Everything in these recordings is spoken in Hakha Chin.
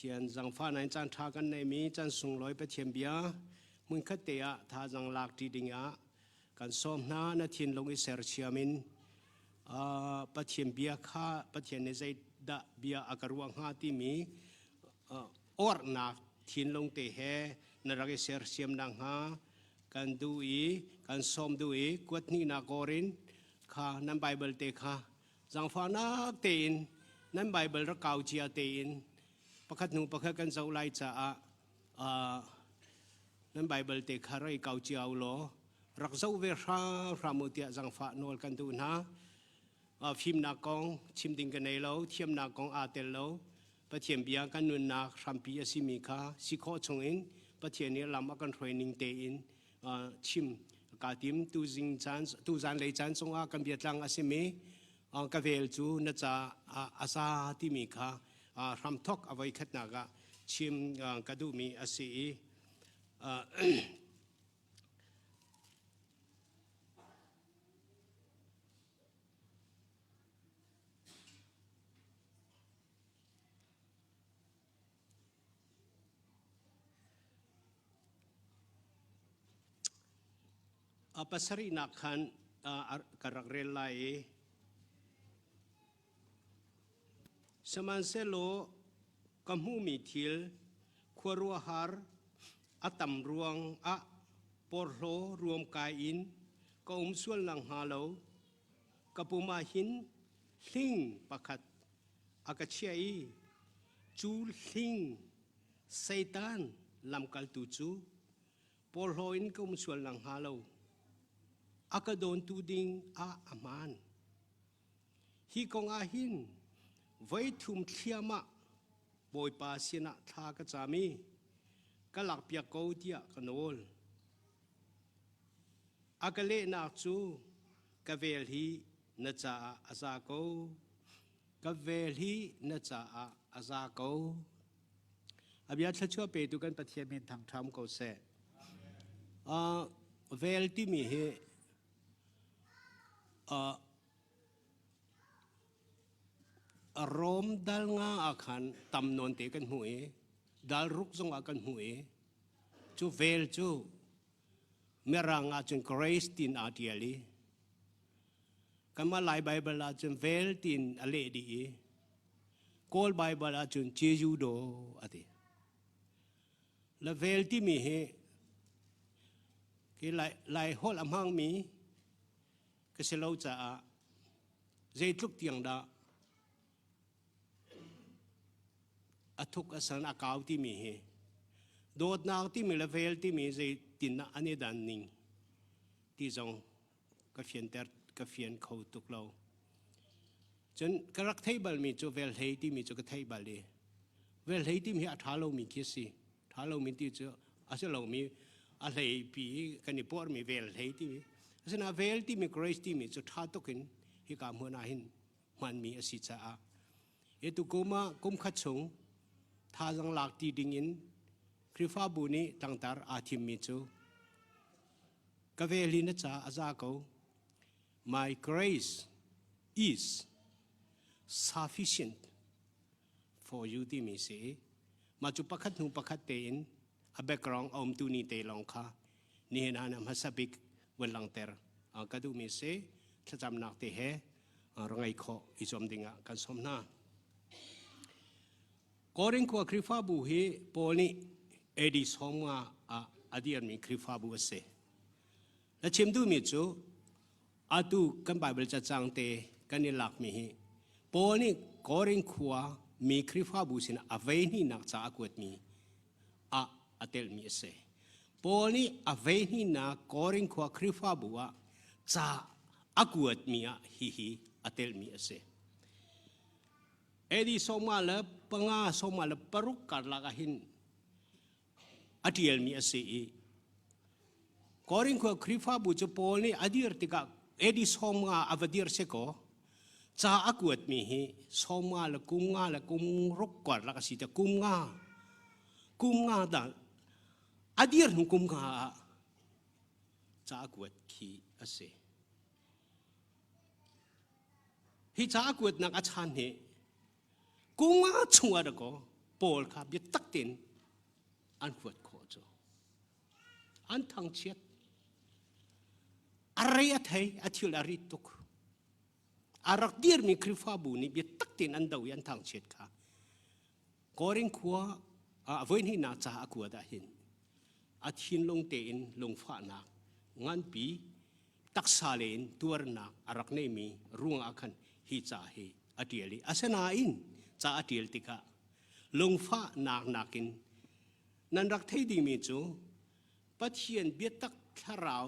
Pathian zangfah nain caan ṭha kan neimi caan sunglawi Pathian bia hmunkhat te ah thazaang lak ṭi ding ah kan sawm hna. Na thinlung i sersiam in Pathian bia kha Pathian nih zeidah bia a ka ruah hnga timi ornak thinlung te he na rak i sersiam nakhnga kan duh i kan sawm duh i kuat hnihnak kawr in kha nan Bible te kha Zaangfahnak tein nan Baibal rak kau cia tein pakhat hnu pakhat kan zoh lai caah nan Baibal te kha rei kau cia u law rak zoh ve hramhram u tiah zaangfah nawl kan duh hna. Fimnak kong chim ding ka nei lo, thiamnak kong aa tel lo. Pathian bia kan nunnak hrampi a simi kha si khawh chungin Pathian nih lam a kan hruai ning tein chim kaa tim. Tuzing caan tuzan lei caan chungah kan biatlang a simi ka vel cu na ca a za timi kha hramthok a voi khatnak ah chim ka duhmi a si i A pasarihnak khan ka rak rel lai i sihmanhsehlaw ka hmuhmi thil khuaruahhar a tam ruang ah porhlaw ruamkai in ka um sual nakhnga lo ka pum ah hin hling pakhat a ka chiah i cu hling Satan lamkaltu cu porhlaw in ka um sual nakhnga lo a ka dawntu ding ah a hmaan. Hi kong ah hin voi thum thliahmah Bawipa sinah thla ka cam i ka lakpiak ko tiah ka nawl. A ka lehnak cu ka vel hi na caah a za ko. Ka vel hi na caah a za ko. A bia thluachuah petu kan Pathian min thangṭham ko seh. Uh, vel timi hi uh, Rom dal nga ah khan tam nawn te kan hmu i dal ruk zong ah kan hmu i cu vel cu Mirang ah cun grace tin aa ṭial i kanmah Lai Baibal ah cun vel tin a leh dih i Kawl Baibal ah cun Jeju do a ti. Le vel timi hi khi Lai, Lai holh a hmangmi ka si lo caah zeitluk tiang dah a thuk a san a kau timi hi dawtnak timi le vel timi zeitin an i dan ning ti zong ka fianter ka fian kho tuk lo. Cun ka rak thei balmi cu velhlei timi cu ka theih bal i velhlei timi hi a ṭha lomi khi a si. Ṭha lomi ti cu a si lomi a hlei pi kan i puarmi velhlei timi. Asinain vel timi grace timi cu ṭha tuk in hika hmun ah hin hmanmi a si caah hi tukum ah kum khat chung thazaang lak ti ding in Khrihfabu nih tlangtar aa thimmi cu ka vel hi na ca a za ko. My grace is sufficient for you timi si. Mah cu pakhat hnu pakhat tein a background a umtu ni te lawng kha nihin ah na hmasa bik vun langhter ka duhmi si. Thlacamnak te he rak ngei khawh i zuam dingah kan sawm hna. Korin khua Khrihfabu hi Paul nih AD 50 ah a dirmi Khrihfabu a si. Na chim duhmi cu atu kan Baibal cacang te kan i lakmi hi Paul nih Korin khua mi Khrihfabu sinah a vei hnihnak ca a kuatmi ah a telmi a si. Paul nih a vei hnihnak Korin khua Khrihfabu ah ca a kuatmi ah hihi a telmi a si. AD 55 56 karlak ah hin a ṭialmi a si i Korin khua Khrihfabu cu Paul nih a dir tikah AD 50 a va dir si kaw ca a kuatmi hi 50 le kum nga le kum ruk karlak a si te kum nga kum nga dah a dir hnu kum nga ah ca a kuat khi a si. Hi ca a kuatnak a chan hi kum nga chung ah dakaw. Paul kha biatak tein an huat khawh cu. An thangchiat. A rei a thei, a thil a rit tuk. A rak dirmi Khrihfabu nih biatak tein an do i an thangchiat kha. Korin khua a voihnihnak ca a kuat ah hin a thinlung tein lungfahnak nganpi taksa le in tuarnak a rak neimi ruangah khan hi ca hi a ṭial i asinain ca a ṭial tikah lungfahnak nakin nan rak thei dingmi cu Pathian biatak thlarau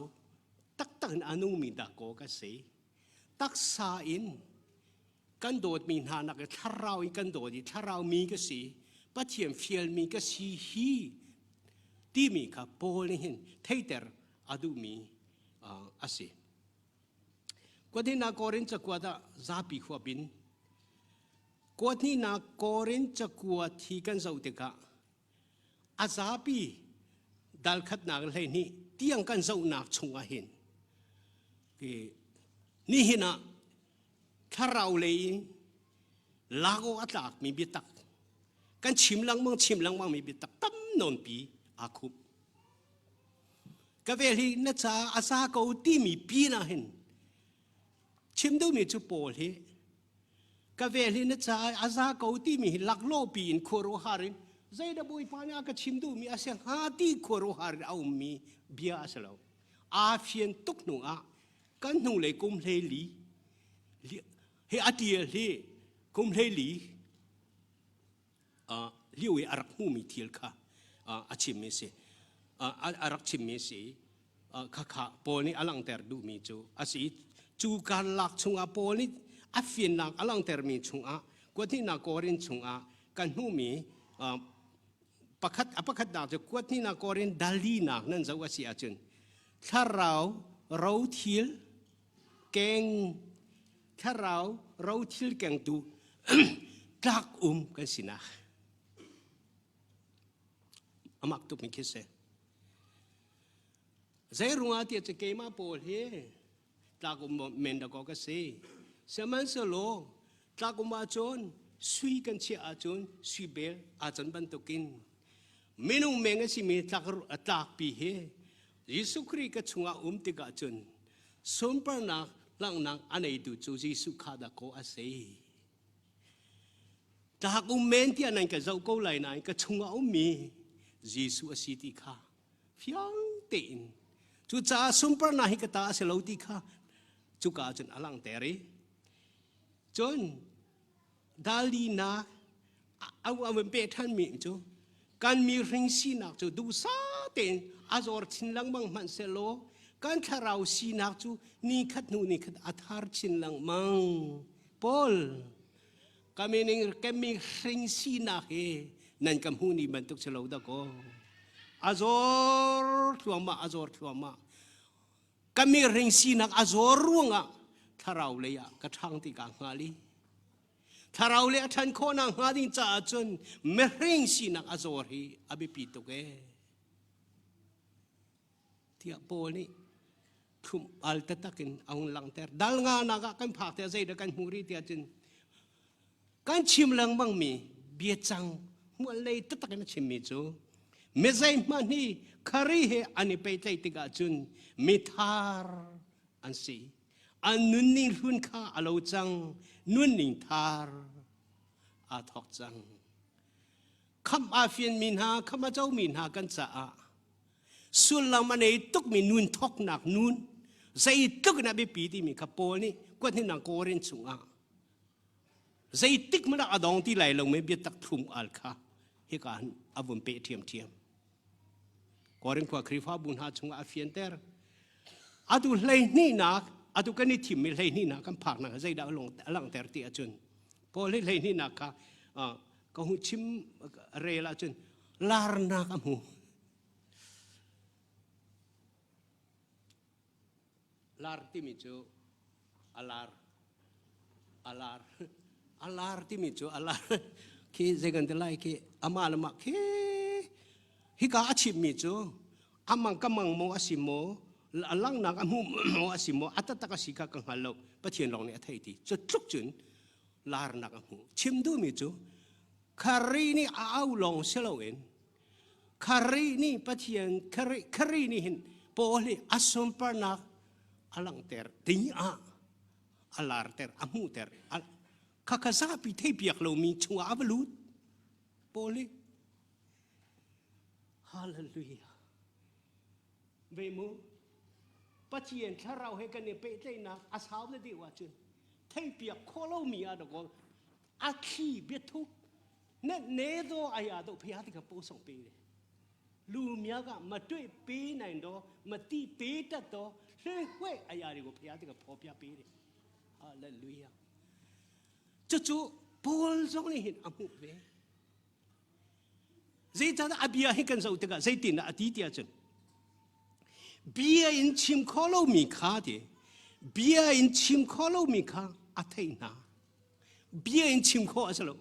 taktak in a nungmi dahkaw ka si. Taksa in kan dawtmi hna nak i thlarau in kan dawt i thlarau mi ka si, Pathian fialmi ka si hi timi kha Paul nih hin theiter a duhmi a si. Kuathina Korin cakuat ah zapi huap in kuathnihnak Korin cakuat hi kan zoh tikah a zapi dal khatnak 12 tiang kan zohnak chungah hin nihin ah thlarau lei in lak awk a tlakmi biatak kan chim lengmang chim lengmang mi biatak tam nawnpi aa khup. Ka vel hi na ca a za ko timi pin ah hin chim duhmi cu Paul hi ka vel hi na ca a za ko timi hi laklawh pi in khuaruahhar in zeidah Bawipa nih a ka chim duhmi a si hnga ti khuaruahhar in a ummi bia a si lo. Aa fian tuk hnu ah kan hnulei kum 14 hi a tial hi kum 14 lio i a rak hmumi thil kha a chimmi si a rak chimmi si khakha Paul nih a langhter duhmi cu a si. Cu karlak chungah Paul nih a fiannak a langhtermi chungah kuathnihnak Korin chungah kan hmuhmi pakhat a pakhatnak cu kuathnihnak Korin dalinak nan zoh a si ahcun thlarau rothil keng thlarau rothil kengtu tlak um kan sinak amak tukmi khi si. Zei ruangah tiah cu keimah Paul hi tlak um men dakaw ka si. Sihmanhsehlaw tlak um ahcun sui kan chiah ahcun sui bel aa can bantukin minung meng a simi tlak tlakpi hi Jesuh Khrih ka chungah um tikah cun sunparnak langhnak a neitu cu Jesuh kha dakaw a si. Tlak um men tiah nan ka zoh ko lai nain ka chungah ummi Jesuh a si ti kha fiang tein cucaah sunparnak hi ka ta a si lo ti kha cuka ah cun a langhter i cun dalinak a van peh ṭhanmi cu kan mi hring sinak cu duhsah tein a zor chin lengmang hmanh sehlaw kan thlarau sinak cu ni khat hnu ni khat a thar chin lengmang. Paul ka meaning ka mi hring sinak hi nan ka hmu ni bantuk si lo dakaw a zor thluahmah a zor thluahmah. Ka mi hring sinak a zor ruangah thlarau lei ah ka ṭhang ti ka hngal i thlarau lei a ṭhan khawhnak hnga ding caah cun mihring sinak a zor hi a biapi tuk ee tiah Paul nih thlum al taktak in a hun langhter. Dal nga nak ah kan phak tiah zeidah kan hmuh rih tiah cun kan chim lengmang mi biacang hmual lei taktak in a chimmi cu mizei hmanh hi khari he an i pehtlaih tikah cun mithar an si. An nunning hlun kha a lo cang, nunning thar aa thawk cang. Khamh aa fianmi hna, khamh a comi hna kan caah sullam a nei tukmi nun thawknak nun zeitluk in a biapi timi kha Paul nih kuat hnih Korin chungah zeitik hmanh ah a dong ti lai lo mi biatak thlum al kha hika hin a vun peh ṭhiamṭhiam. Korin khua Khrihfabu hna chungah a fianter. Atu hleihnihnak atu kan i thimmi hleihnihnak kan phaknak zeidah a langhter ti ahcun Paul hi hleihnihnak kha ka hu chim rel ahcun larnak a hmu. Lar timi cu a lar a lar a lar timi cu a lar khi zei kan ti lai khi amah le mah khi hika a chimmi cu amang ka mang maw a si maw a langnak a hmu maw a si maw a taktak a si kha ka hngal lo Pathian lawng nih a thei ti cu tluk cun larnak a hmu chim duhmi cu. Khrih nih a au lawng si loin Khrih nih Pathian Khrih Khrih nih hin Paul hi a sunparnak a langhter ding ah a larter a hmuhter khakha zapi theipiak lomi chungah a va lut Paul hi Hallelujah Ve mu Pathian thlarau he kan i pehtlaihnak a sau le deuh ahcun theipiak khawh lomi ah dakaw a thli biathuk ne ne do aya do phia ti ka po song pe le lu mia ka ma tui pe nai do ma ti pe ta to hle hwe aya ri ko phia ti ka pho pia pe le hallelujah cu cu Paul zong nih hin a hmuh ve Zeicahtiah a bia hi kan zoh tikah zeitindah a ti ti ahcun bia in chim khawh lomi kha ti bia in chim khawh lomi kha a theih hna bia in chim khawh a si lo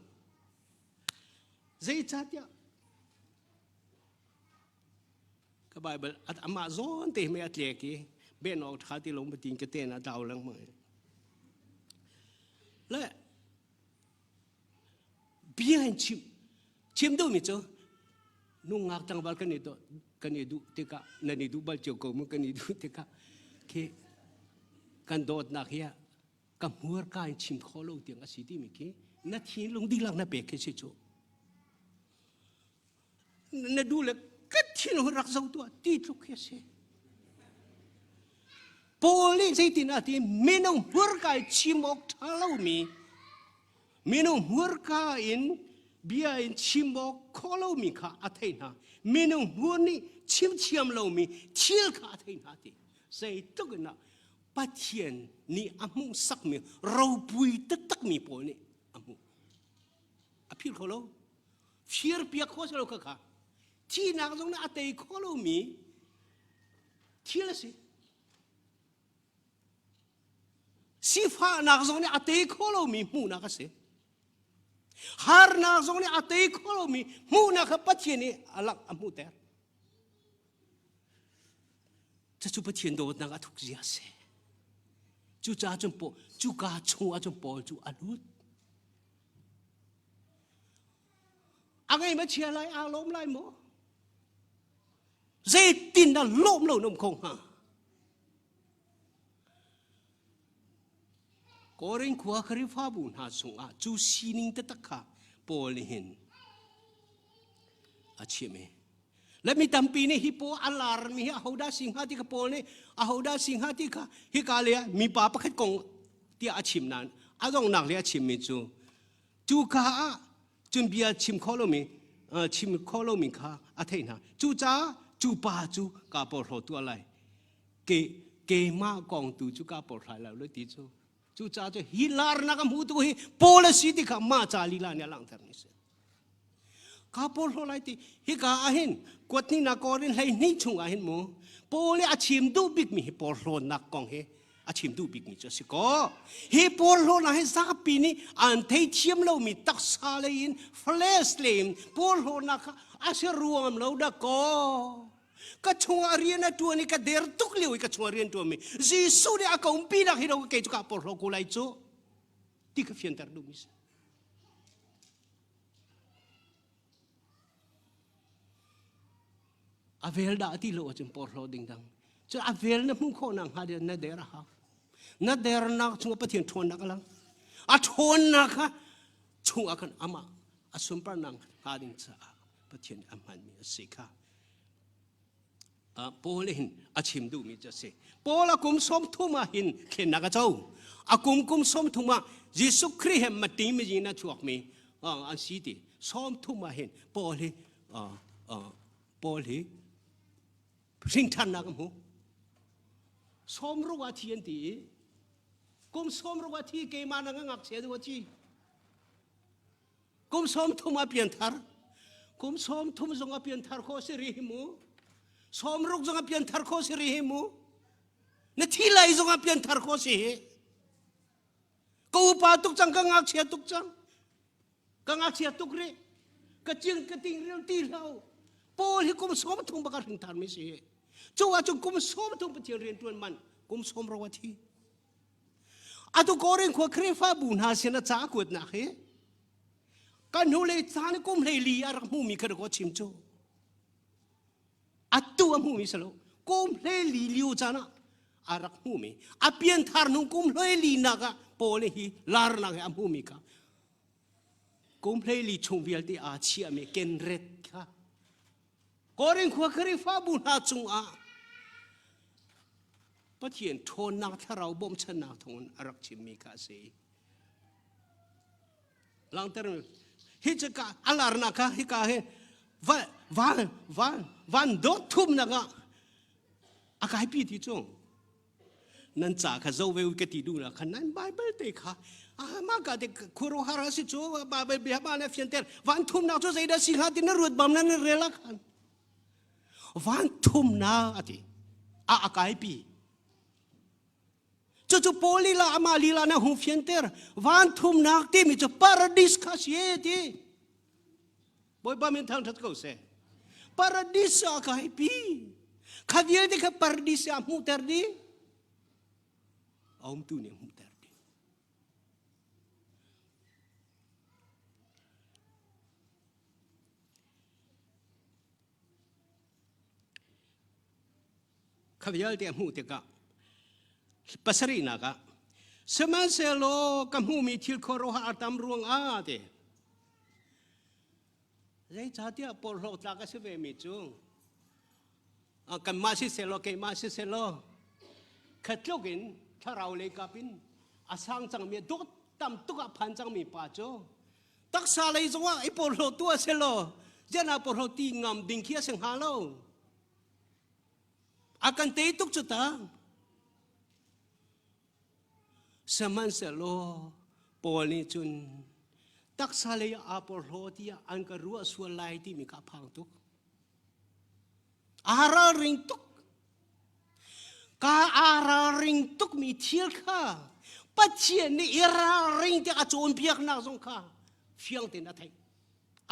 zeicahtiah ka Bible amah zawn te mei a tlek i ben awk ṭha ti lo matin ka ten a dau lengmang le Bia in chim chim duhmi cu nungak tlangval kan i kan i duh tikah nan i duh bal cio ko mu kan i duh tikah khi kan dawtnak hi ka hmurka in chim khawh lo tiang a si timi khi na thinlung dihlak na pek khi si cu na duh le ka thin hun rak zo tuah ti tluk khi a si Paul nih zeitin a ti minung hmurka i chim awk ṭha lomi minung hmurka in bia in chim awk khawh lomi kha a theih hna minung hmur nih chim thiam lomi thil kha a theih hna ti zeitluk in ah Pathian nih a hmuhsakmi ropui taktakmi pawl nih a hmuh a philh kho lo firpiak khawh si lo kha kha thihnak zong nih a tei kho lomi thil a si sifahnak zong nih a tei kho lomi hmuhnak a si harnak zong nih a tei kho lomi hmuhnak kha Pathian nih a lak a hmuhter Cucu Pathian dawtnak a thuk zia a si. Cucaah cun Paul, cuka chung ahcun Paul cu a lut. A ngei ma chia lai, aa lawm lai maw? Zeitin dah lawm lo na um kho hnga? Korin khua Khrihfabu hna chungah cu sining taktak kha Paul nih hin a chim i le mi tampi nih hi paw a larmi hi ahodah si hnga ti kha Paul nih ahodah si hnga ti kha hika le ah mipa pakhat kong tiah a chim nain a donghnak le a chimmi cu cuka ah cun bia chim kho lomi chim kho lomi kha a theih hna cucaah cu pa cu kaa porhlaw tuah lai ke keimah kong tu cu kaa porhlai lo lo ti cu cucaah cu hi larnak a hmutu hi Paul a si ti kha mah ca lila nih a langhter ni si Ka porhlaw lai ti hika ah hin kuathnihnak Korin 12 chung ah hin mu Paul nih a chim duh bikmi hi porhlawnak kong hi a chim duh bikmi cu a si ko. Hi porhlawnak hi zapi nih an theithiam lomi taksa lei in flesh lei in porhlawnak kha a si ruam lo dah kaw. Ka chungah rian a ṭuan i ka der tuk lio i ka chungah rian ṭuanmi Jesuh nih a ka umpinak hi lo kei cu ka porhlaw ko lai cu ti ka fianter duhmi si. A vel dah ti lo ahcun porhlaw ding dang. Cu a vel na hmuh khawh nak hnga ding na der a hau. Na dernak chungah Pathian ṭhawnnak a lang. A ṭhawnnak kha chungah khan amah a sunparnak hnga ding caah Pathian a hmanmi a si kha. Paul hin a chim duhmi cu a si. Paul a kum 30 ah hin thlennak a co. A kum kum 30 ah Jesuh Khrih he mati mi na chuakmi an si ti. 30 ah hin Paul hi Paul hi hrinṭhannak a hmu. Sawmruk ah thi an ti i kum sawmruk ah thi keimah na ngakchia deuh a thi. Kum 30 a pianthar. Kum 30 zong a pianthar kho si rih hi mu. 60 zong a pianthar kho si rih hi mu. Na thi lai zong a pianthar kho si hi. Ka upa tuk cang, ka ngakchia tuk cang. Ka ngakchia tuk rih. Ka cing ka ting ril ti hlo. Paul hi kum 30 bak a hringthar mi si hi. Cu ah cun kum 30 Pathian rian tuan man kum sawm ro a thi. Atu Korin khua Khrihfabu hna sin a ca kuatnak hi. Kan hnulei caan kum 14 a rak hmumi kha ko chim cu. Atu a hmumi si lo. Kum 14 lio caan ah a rak hmumi. A pianthar nung kum 14 nak ah Paul hi larnak he a hmumi kha kum 14 chung vialte aa chiahmi kenret kha Korin khua Khrihfabu hna cungah Pathian ṭhawnnak thlarau bawmchannak thawngin a rak chimmi kha a si. Langhter hi caka a larnak kha hika hi van van van van dawt thumnak ah a kaipi ti cu nan ca kha zo ve ka ti duh na khan nan Bible te kha ah mah ka te khuaruahhar a si cu Bible bia ba na fianter van thumnak cu zeidah si hnga ti na ruat bam nan rel ah khan van thumnak a ti a a kaipi cucu Paul lila amah lila na hung fianter van thumnak timi cu paradis kha si ti Bawipa min thangṭhat ko seh. Paradis ah ka hei pi. Kha vialte kha paradis ah hmuhter dih. A umtu nih hmuhter dih. Kha vialte a hmuh tikah pasarihnak ah sihmanhsehlaw ka hmuhmi thil khuaruahhar tam ruangah ti zeicahtiah porhlawt tlak a si vemi cu kanmah sisehlaw keimah sisehlaw khatluk in thlarau lei kap in a sang cangmi dawt tam tuk ah phan cangmi pa cu taksa lei zongah i porhlaw tu a si law zian ah porhlaw ti ngam ding khi a si hnga lo A kan tei tuk cu ta. Sihmanhsehlaw Paul nih cun taksa lei ah aa porhlaw tiah an ka ruah sual lai timi kha a phang tuk. Aa ralring tuk. Ka aa ralring tukmi thil kha Pathian nih i ralring tiah a cawnpiaknak zong kha fiang tein a theih.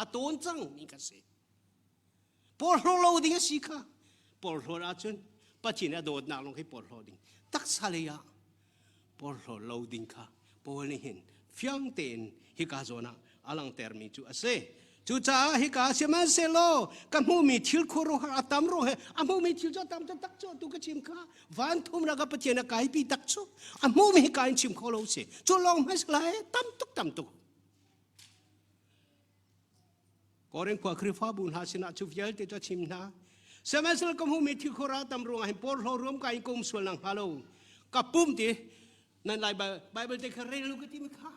A tawn cang mi kan si. Porhlaw lo ding a si kha. Porhlawt ahcun Pathian a dawtnak lawng khi porhlaw ding. Taksa lei ah porhlaw lo ding kha Paul nih hin fiang tein hika zawn ah a langhtermi cu a si. Cucaah hika sihmanhsehlaw ka hmuhmi thil khuaruahhar a tam ruang he a hmuhmi thil cu a tam tak cu tu ka chim kha van thum ka Pathian a kaipi tak cu a hmuhmi hi ka in chim kho lo si. Cu lawng hmanh lai tam tuk tam tuk. Korin khua Khrihfabu hna sinah cu vialte cu a chim hna. Sihmanhsehlaw ka hmuhmi thil khuara tam ruangah hin porhlaw ruam ka in ka um sual nak hnga lo. Ka pum ti nan Lai Bible te kha rel ka ti mi kha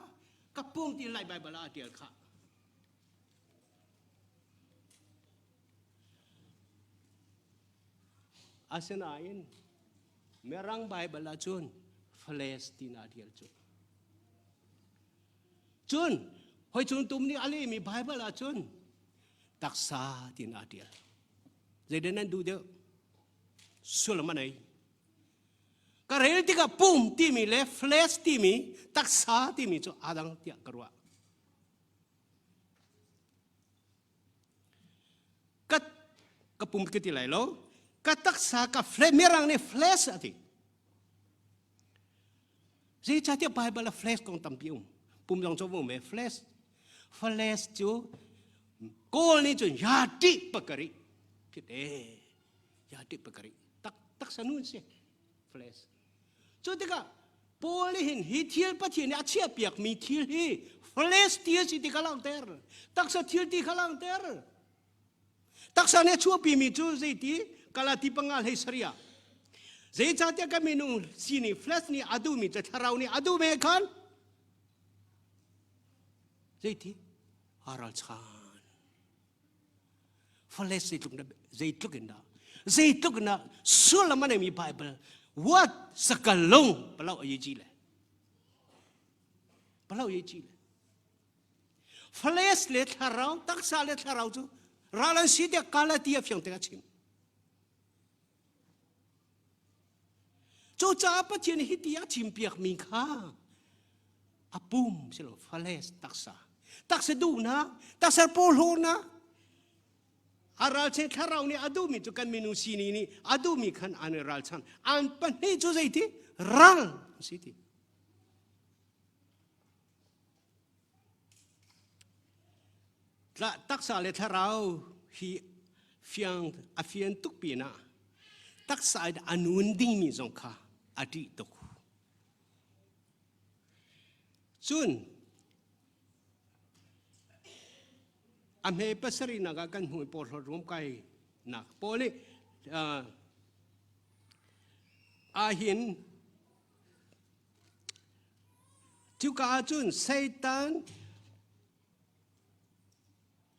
ka pum ti Lai Bible ah a tial kha. Asinain Mirang Bible ah cun flesh tina tial cu. Cun hoi cung tum nih a lehmi Baibal ahcun taksa tiin aa ṭial. Zeidah nan duh deuh? Sullam a nei. Ka rel tikah pum timi le flesh timi taksa timi cu aa dang tiah ka ruah. Ka ka pum ka ti lai lo. Ka taksa ka flesh mirang nih flesh a ti. Zeicahtiah Baibal ah flesh kong tampi um. Pum zong cu um ve flesh. Flesh cu Kawl nih cun yati pakari phit e yati pakari tak taksa nun si flesh. Cu tikah Paul nih hin hi thil Pathian nih a chiahpiak mi thil hi flesh ti a si ti kha langhter. Taksa thil ti kha langhter. Taksa nih a chuahpimi cu zeiti Galati panga hlei sarih ah zeicahtiah kan minung sining flesh nih a duhmi cu thlarau nih a duh ve khan zeiti a ralchan flesh zeitluk na zeitluk in dah zeitluk in dah sullam a neimi Bible what sakalung palau ayi ji le palau ayi ji le Flesh le thlarau, taksa le thlarau cu ral an si tiah Galatia fiang te a chim. Cucaah Pathian hi ti a chimpiak mi kha a pum si lo flesh taksa taksa duhnak taksa porhlawnak a ralchan thlarau nih a duhmi cu kan minung sining nih a duhmi khan an i ralchan an pahnih cu zeiti ral si ti Taksa le thlarau hi fiang a fian tuk pinah taksa in a nun dingmi zong kha a ṭih tuk. Cun a hme pasarihnak ah kan hmuh porhlawt ruamkai nak Paul nih ahhin cuka ahcun Satan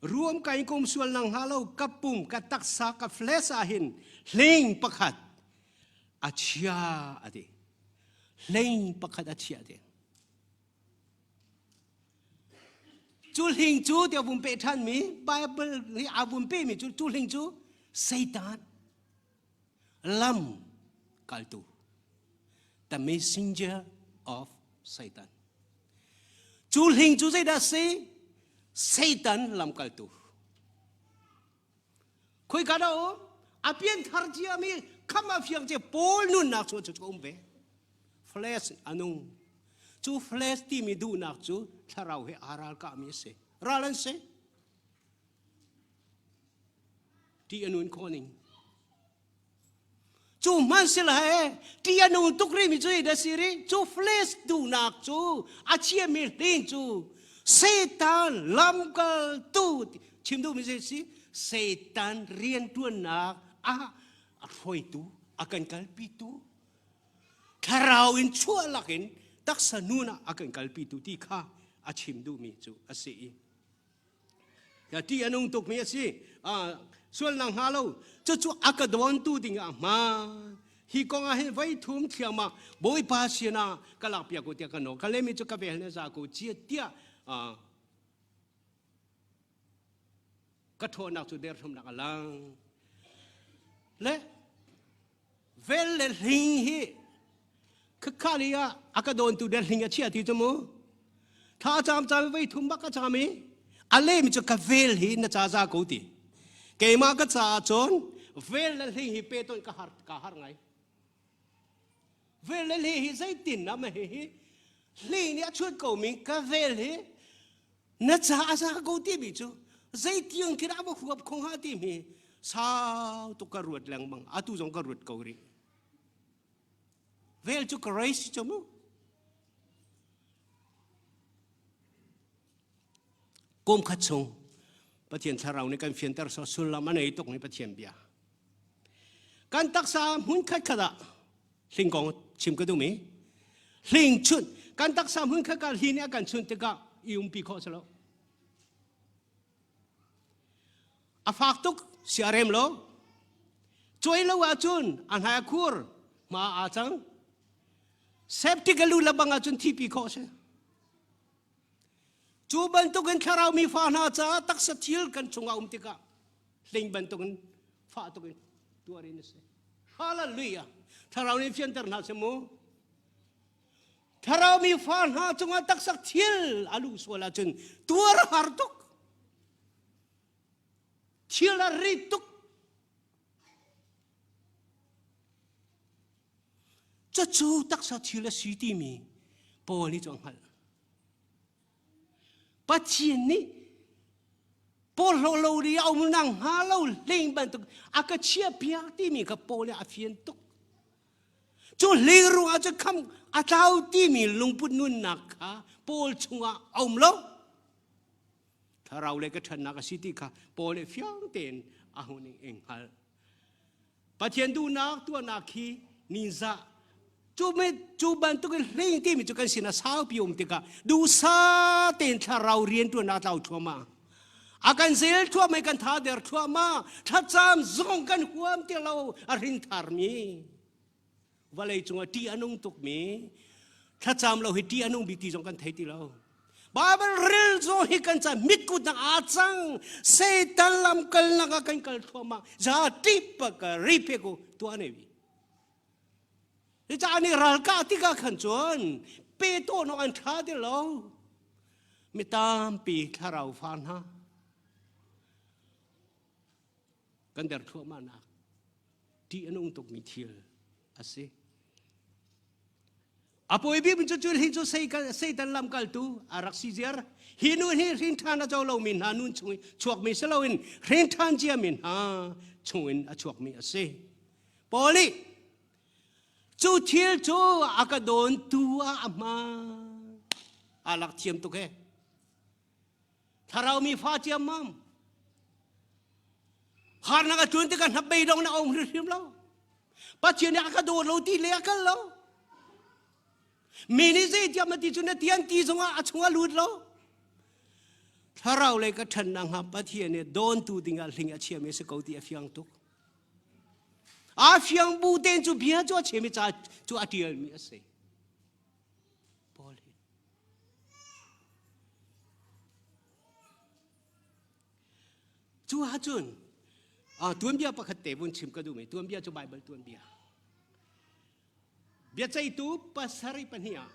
Ruam ka in kum sual nang hnga lo ka pum ka taksa ka flesh ah hin hling pakhat a chia a ti. Hling pakhat a chia ti. Cu hling cu tiah vun pe ṭhan mi Bible hi a vun pe mi cu cu hling cu Satan lam kaltu the messenger of Satan. Cu hling cu zeidah si? Satan lamkaltu. Khoika dah um? A pianthar ciami kham a fiang ce Paul nunnak cu cu um ve. Flesh a nung. Cu flesh timi duhnak cu thlarau he aa ralkahmi a si. Ral an si. Ti a nun khawh ning. Cu hmanh si le ti a nung tuk rihmi cu da si ri cu flesh duhnak cu a chiami hling cu Satan lamkaltu chim duhmi zei si Satan rianṭuannak ah a hruaitu a kan kalpitu thlarau in chuah lakin taksa nun ah a kan kalpitu ti kha a chim duhmi cu a si i Ti a nung tukmi a si. Sualnak hnga lo. Cucu a ka dawntu ding ah hmaan. Hi kong ah hin voi thum thliangmang Bawipa sinah ka lakpiak u tiah ka nawl. Ka lemi cu ka vel na za ko cia tiah ka ṭhawnnak cu derthawmnak a lang. Le vel le hling hi khakha ah a ka dawntu der hling a chia ti cu mu thla cam cam vei thum bak a cam i a lem cu ka vel hi na ca za ko ti keimah ka caah cun vel le hling hi pe ton ka har ka har ngai vel le hling hi zeitin na ma hi hi hling nih a chut ko mi ka vel hi Na ca a za ko timi cu zeitiang khi dah va huap kho hnga timi sau tuk ka ruat lengmang. Atu zong ka ruat ko rih. Vel cu ka race cu mu. Kum khat chung Pathian thlarau nih kan fianter so sullam a nei tuk mi Pathian bia. Kan taksa hmun khat khat ah hling kong chim ka duhmi hling chunh kan taksa hmun khat kal hi nih a kan chunh tikah i umpi khawh si lo a fak tuk si a rem lo cuai lo ahcun a hnai a khur hma aa cang septic a lu le bang ahcun thipi khawh si cu bantukin thlarau mi fa hna caah taksa thil kan chungah um tikah hling bantukin fah tukin tuar in a si hallelujah thlarau nih fianter hna seh mu thlarau mi fa hna cungah taksak thil a luh sual ahcun tuar har tuk thil a rit tuk cucu taksa thil a si timi Paul nih cu a hngalh Pathian nih porhlaw lo ri a um nang hnga lo hling bantuk a ka chiah piak timi kha Paul nih a fian tuk. Cu hling ruangah cu kham a tlau timi lungput nunnak kha Paul chungah a um lo. Thlarau le ka ṭhatnak a si ti kha Paul nih fiang tein a hun in hngalh. Pathian duhnak tuahnak khi ningzah cu me cu bantuk in hling timi cu kan sin a saupi um tikah duhsa tein thlarau rian ṭuan a tlau thluahmah a kan zel thluahmah kan tha der thluahmah thlacam zong kan huam ti lo a hrin tharmi vawlei cungah ṭih a nung tukmi thlacam lo hi ṭih a nung bik ti zong kan thei ti lo Bible rel zong hi kan ca mitkut nak aa cang Satan lam kalnak ah kan kal thluahmah za tip ka ri pe ko tuah ne bi Ca nih ralkah tikah khan cun pe tawn awk an ṭha ti lo mi tampi thlarau fa hna kan der thluahmah nak ṭih a nung tukmi thil a si. A pawi bik cu cu hi cu Satan lamkaltu a rak si ziar. Hi nu hi hrin ṭhan a co lomi hna nun chung chuakmi si loin hrin ṭhan ciami hna chungin a chuakmi a si. Paul nih cu thil cu a ka dawntu ah a hmaan. Aa lak thiam tuk he. Thlarau mi fa ciammam. Harnak a tlun tikah hnabei dong na um hrimhrim lo. Pathian nih a ka daw lo ti le a kal lo. Mi nih zei tiam a ti cu na tian ti zongah a chung a lut lo. Thlarau lei ka ṭhannak hnga Pathian nih dawntu dingah hling a chiami a si ko ti a fiang tuk. A fiang bu tein cu bia cu a chim i ca cu a ṭialmi a si. Paul hi. Cu ahcun tuanbia pakhat te vun chim ka duhmi tuanbia cu Baibal tuanbia. Biaceihtu pasarih pahnih ah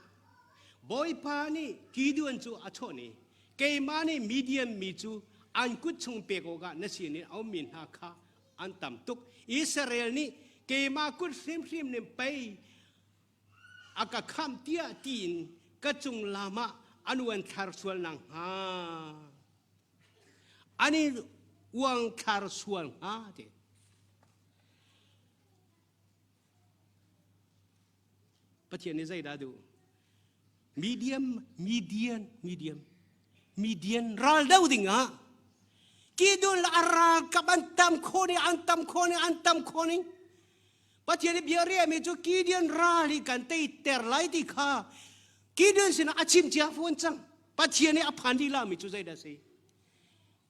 Bawipa nih Gideon cu a chawn i keimah nih Midian mi cu an kut chung pek awkah na sinin a ummi hna kha an tam tuk. Israel nih keimah kut hrimhrim nih pei a ka khamh tiah tiin ka cung lam ah an uanthlar sual nakhnga an i uangthlar sual hnga ti. Pathian nih zeidah duh? Medium, median, medium. Median ral do ding ah kidul a ralkap an tam kho ning an tam kho ning an tam kho ning Pathian i bia riami cu Gideon ral hi kan teiter lai ti kha Gideon sinah a chim cia fawn cang. Pathian i a phan lila mi cu zeidah si?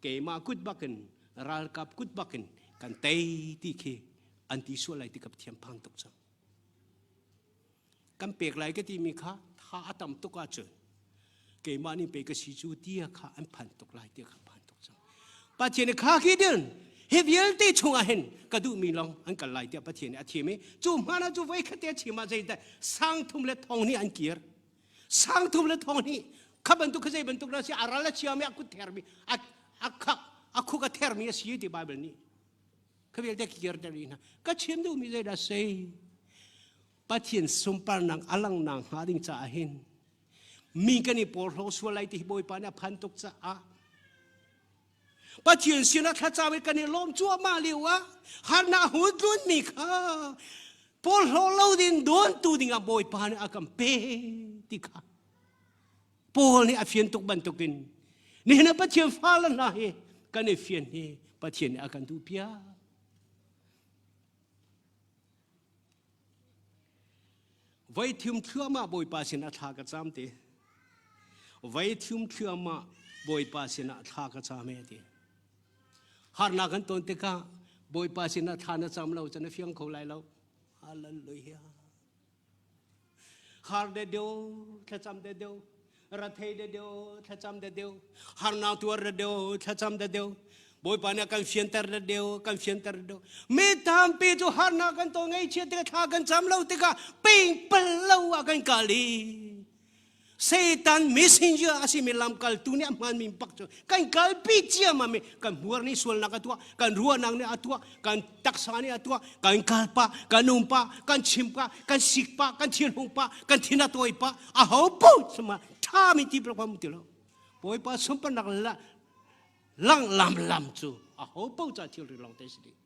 Keimah kut bakin ralkap kut bakin kan tei ti khi an ti sual lai ti ka Pathian phang tuk cang. Kan pek lai ka timi kha tha a tam tuk ahcun keimah nih pei ka si cu tia kha an phan tuk lai tia kha phan tuk cang. Pathian nih kha khi din hi vialte chungah hin ka duhmi lawng an kal lai tiah Pathian nih a thim i cu hmana cu voi khat te a chim ah zeidah sang thum le thong nih an kir sang thum le thong nih kha bantuk kha zei bantuk na si a ral a chiami a kut thermi a a a khuk a thermi a si ti Bible nih kha vialte kir ter hna ka chim duhmi zeidah sei Pathian sunparnak a langhnak hnga ding caah hin mi kan i porhlaw sual lai ti hi Bawipa nih a phan tuk caah Pathian sinah thlacam i kan i lawm cuahmah lio ah harnak hun tlunmi kha porhlaw lo ding dawntu dingah Bawipa nih a kan pe ti kha Paul nih a fian tuk bantukin nihin ah Pathian fale hna hi kan i fian hi Pathian nih a kan duh piak. Voi thum thluahmah Bawipa sinah thla ka cam ti. Voi thum thluahmah Bawipa sinah thla ka cam e ti. Harnak kan ton tikah Bawipa sinah thla na cam lo cun na fiang kho lai lo. Hallelujah. Har de deu thlacam de deu rathei de deu thlacam de deu harnak tuar de deu thlacam de deu Bawipa nih a kan fianter de deu kan fianter de deu mi tampi cu harnak kan to ngaihchiat tikah thla kan cam lo tikah ping pal lo ah kan kal i Satan messenger a simi lamkaltu nih a hmaanmi bak cu kan kalpi ciammam i kan hmur nih sualnak a tuah kan ruahnak nih a tuah kan taksa nih a tuah kan kal pah kan um pah kan chim pah kan sik pah kan thinhung pah kan thin a tawi pah a ho paoh sama ṭhami ti bak ti lo Bawipa sunparnak la lang lam lam cu a ho paoh ca thilri lawng te si dih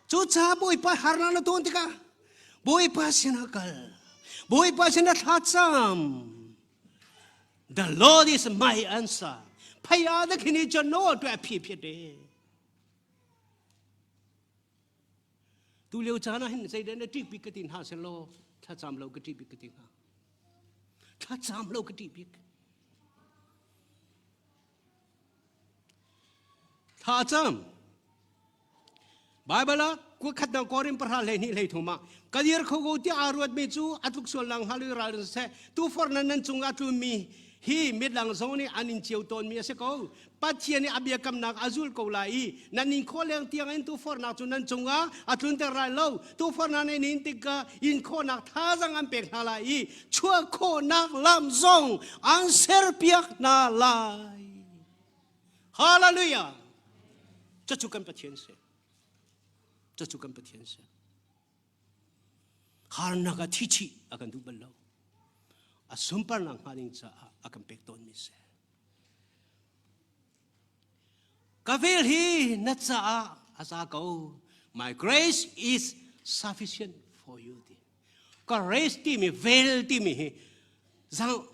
Cucaah Bawipa harnak na ton tikah Bawipa sinah kal. Bawipa sinah thlacam. The Lord is my answer. Phaya da khini cho no tu a phi phi te. Tu lio caan ah hin zeidah na ṭih bik ka ti hna selaw thlacam lo ka ṭih bik ka ti hna. Thlacam lo ka ṭih bik. Thlacam. Baibal ah kuakhat dang Korin pahra 12 13 ah ka dir kho ko tiah aa ruatmi cu a tluk sual nang hnga lui ral seh tuforh nan nan cung ah tlunmi hi midang zong nih an in cio tawnmi a si ko Pathian nih a biakamnak a zul ko lai i nan in khawh leng tiang in tuforhnak cu nan cungah a tlunter lai lo tuforhnak nan in tikah in khawhnak thazang an pek hna lai i chuah khawhnak lam zong an serpiak hna lai Hallelujah! Cucu kan Pathian si. Cucu kan Pathian si. Harnak ah thichih a kan duh bal lo. A sunparnak hnga ding caah a kan pek tawnmi si. Ka vel hi na caah a za ko. My grace is sufficient for you ti. Ka grace timi vel timi hi zang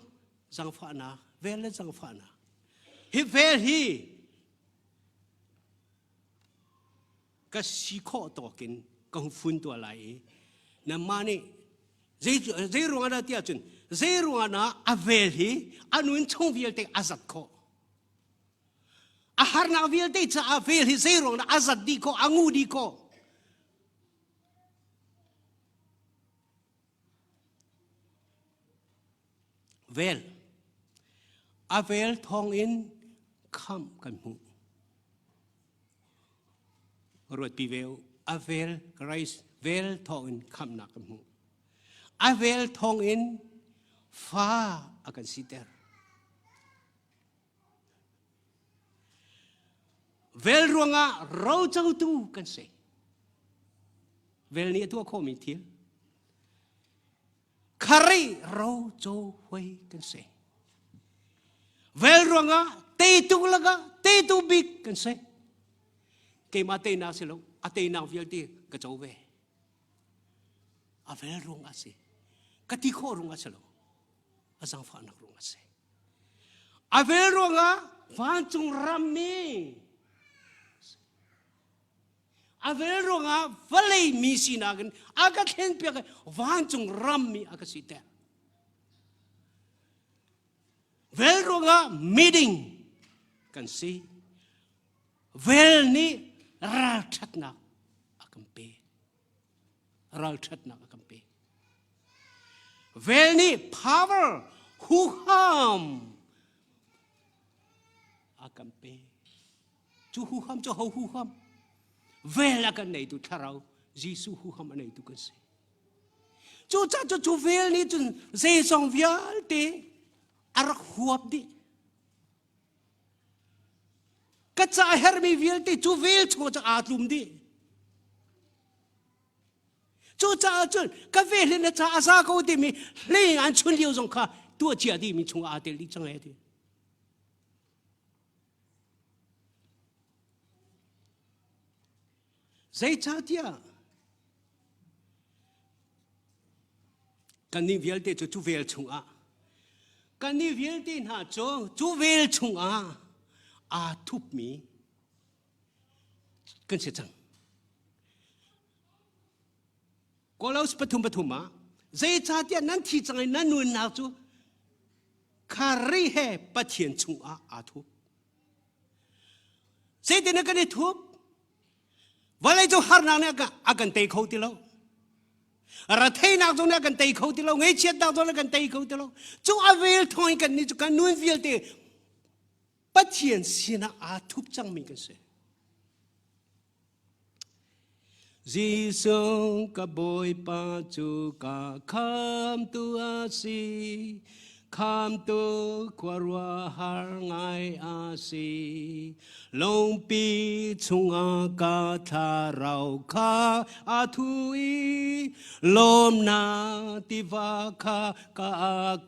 zangfahnak vel le zangfahnak. Hi vel hi ka si khawh tawkin ka hung fun tuah lai i nanmah nih zei ruangah dah tiah cun zei ruangah dah a vel hi a nun chung vialte a zat khawh a harnak vialte caah vel hi zei ruangah dah a zat dih khawh a ngu dih khawh Vel. A vel thawngin khamh kan hmuh. Ruatpi ve u. A vel Christ vel thawngin khamhnak kan hmuh. A vel thawngin fa a kan siter. Vel ruangah rocotu kan si. Vel nih a tuah khawhmi thil. Kharei roco huai kan si. Vel ruangah teitu lakah teitu bik kan si. Keimah teinak si lo, a teinak vialte ka co ve. A vel ruang a si. Ka ti khawh ruang a si lo. A zaangfahnak ruang a si. A vel ruangah vancung rammi a vel ruangah vawlei mi sinak in a ka thlen piak i vancung rammi a ka siter. Vel ruangah meeting kan si. Vel nih ralṭhatnak a kan pe. Ralṭhatnak a kan pe. Vel nih power huham a kan pe. Cu huham cu ho huham? Vel a kan neitu thlarau Jesuh huham a neitu kan si. Cucaah cu cu vel nih cun zeizong vialte a rak huap dih. Ka ca hermi vialte cu vel chung cu aa tlum dih. Cucaah cun ka vel hi na ca a za ko timi hlei an chun lio zong kha tuah cia dihmi chung aa tel dih cang e ti. Zeicahtiah kannih vialte cu cu vel chungah kannih vialte hna cu cu vel chungah aa thupmi kan si cang. Kolos 3:3 ah zeicahtiah nan thi cang i nan nunnak cu Khrih he Pathian chungah aa thup. Zeitin kan i thup? Vawlei cu harnak nih a kan tei kho ti lo. Retheihnak zong nih a kan tei kho ti lo. Ngaihchiatnak zong nih a kan tei kho ti lo. Cu a vel thawng in kan nih cu kan nun vialte Pathian sinah aa thup cangmi kan si. Jesuh ka Bawipa cu ka khamtu a si. Khamtu khuaruahhar ngai a si. Lungpi chungah ka thlarau kha a thu i lawmnak tiva kha ka,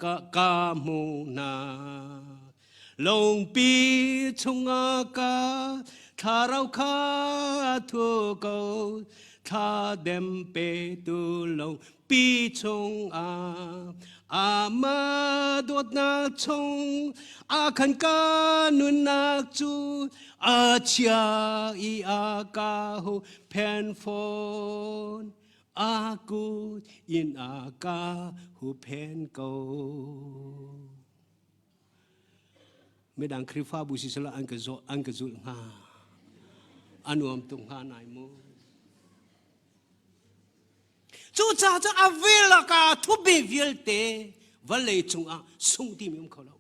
ka, ka hmu hna. Lungpi chungah ka thlarau kha thu ko thladem petu lungpi chungah amah dawtnak chung a khan ka nunnak cu a chia i a ka hu phen fawn a kut in a ka hu phen ko Midang Khrihfabu si sala an ka zawh an ka zulh hnga. A nuam tuk hnga nai mu. Cucaah cu a vel ka thubi vialte vawlei cungah sung timi um kho lo.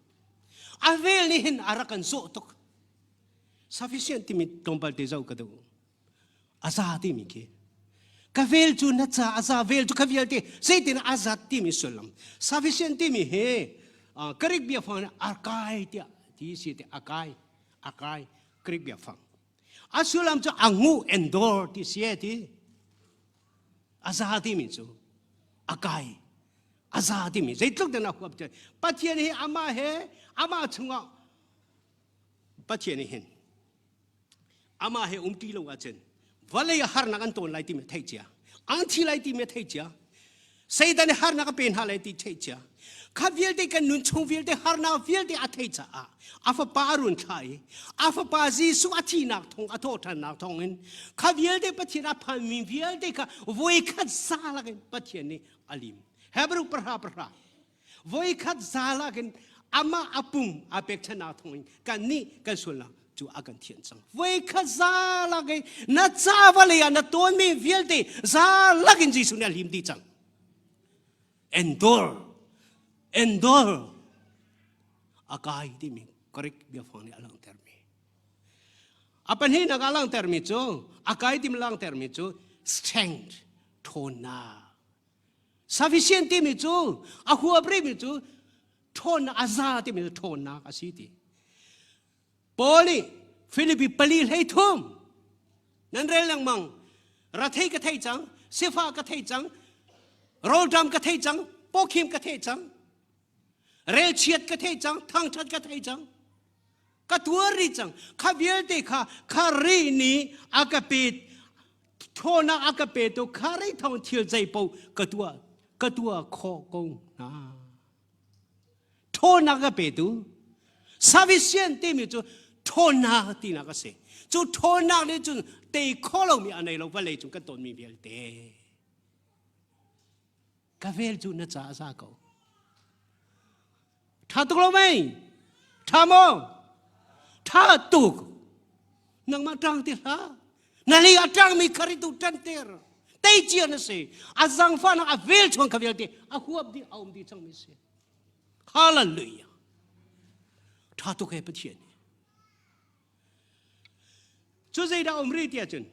A vel nih hin a rak kan zawh tuk. Sufficient timi tlawmpal te zoh ka duh. A za timi khi. Ka vel cu na ca a za vel cu ka vialte zeitin a zat timi sullam. Sufficient timi hi Greek biafang arkai tiah ti si te akai akai Greek biafang. A sullam cu a ngu endor ti si ti. A za timi cu a kai. A za timi zeitluk dan a huap cu Pathian hi amah he amah chungah Pathian hi hin amah he um ti lo ahcun vawlei ah harnak an tawn lai timi theih cia an thi lai timi theih cia Satan nih harnak a pe hna lai ti theih cia kha vialte kan nun chung vialte harnak vialte a theih caah a fapa a run thlah i a fapa Jesuh a thihnak thawng a thawhṭhannak thawngin kha vialte Pathian a phanmi vialte kha voikhat za lakin Pathian nih a lim Hebrew pahra pahra voikhat za lakin amah a pum a pekchannak thawngin kannih kan sualnak cu a kan thian cang voikhat za lakin na ca vawlei ah na tawnmi vialte za lakin Jesuh nih a lim dih cang endure endure a kai timi Greek biafang nih a langhtermi a pahnihnak a langhtermi cu a kai timi langhtermi cu strength ṭhawnnak Sufficient timi cu a huap rihmi cu ṭhawnnak a za timi cu ṭhawnnak a si ti. Paul nih Filipi pali hlei thum nan rel lengmang rathei ka thei cang sifah ka thei cang rawlṭam ka thei cang pawkhim ka thei cang relchiat ka thei cang thangṭhat ka thei cang ka tuar rih cang kha vialte kha kha ri nih a ka pe ṭhawnnak a ka pe tu kha ri thawng thil zei paoh ka tuah ka tuah khawh ko hna ṭhawnnak ka pe tu sufficient timi cu ṭhawnnak tinak a si cu ṭhawnnak nih cun tei kho lomi a nei lo vawlei cung kan tawnmi vialte Ka vel cu na ca a za ko. Ṭha tuk lo mei? Ṭha maw? Ṭha tuk. Nangmah ṭang ti hlah. Na lei a ṭangmi kharitu ṭanter. Tei cia na si. A zangfahnak a vel chuang kha vialte a huap dih a um dih cangmi si. Hallelujah. Ṭha tuk he Pathian. Cu zeidah um rih tiah cun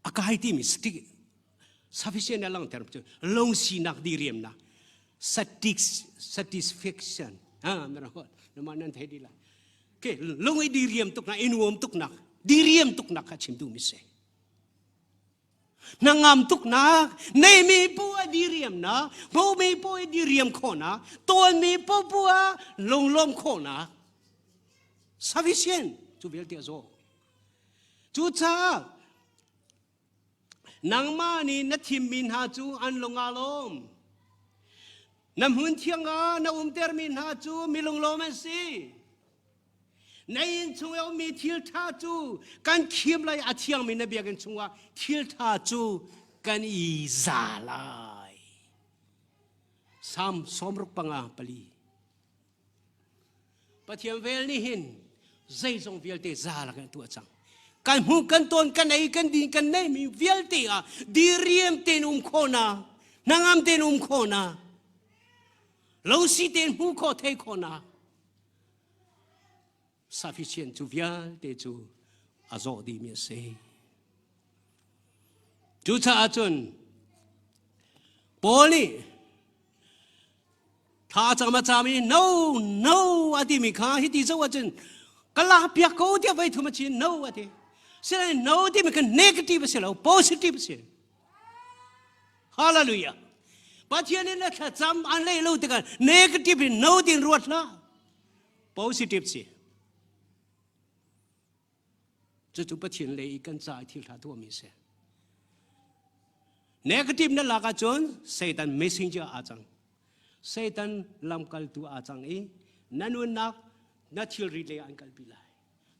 a kai timi stick sufficient a langhter cu lungsinak diriamnak satisfaction ha mara nan thei di lai ke lung i diriam tuk nak i nuam tuk nak diriam tuk nak kha chim duh mi si hnangam tuk nak neimi pu a diriam nak hmuhmi pu i diriam khawhnak tawnmi pu pu a lunglawm khawhnak sufficient cu vialte a zaw Cucaah nangmah nih na thimmi hna cu an lung aa lawm. Na hmun thiang ah na umtermi hna cu mi lunglawm an si. Na inn chung i a ummi thil ṭha cu kan khim lai a thiangmi na biakinn chungah thil ṭha cu kan i za lai. Salm 65 pali. Pathian vel nih hin zeizong vialte za lak in tuah cang. Kan hmuh kan tawn kan ei kan din kan neihmi vialte ah diriam tein um khawhnak hnangam tein um khawhnak losi tein hmuh khawh thei khawhnak sufficient cu vialte cu a zawh dihmi a si. Cucaah cun Paul nih Thla cam a cam i no no a timi kha hiti zoh ahcun ka lak piak ko tiah voi thum a chin no a ti. Sinain no timi kha negative a si lo positive a si. Hallelujah. Pathian in na thlacam an lei lo tikah negative in no tin ruat hlah. Positive si. Cucu Pathian lei i kan ca i thil ṭha tuahmi a si. Negative na lak ahcun Satan messenger aa cang. Satan lamkaltu aa cang i na nunnak na thilri lei ah an kalpi lai.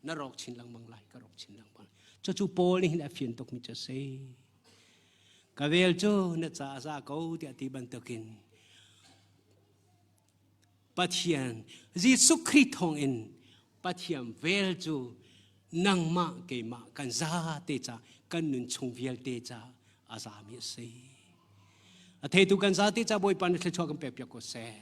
Na rawk chin lengmang lai, ka rawk chin lengmang. Cucu Paul nih hin a fian tukmi cu a si. Ka vel cu na ca a za ko tiah ti bantukin Pathian Jesuh Khrih thawngin Pathian vel cu nangmah keimah kan zate ca kan nun chung vialte ca a zami a si. A theitu kan zate ca Bawipa nih thluachuah kan pek piak ko seh.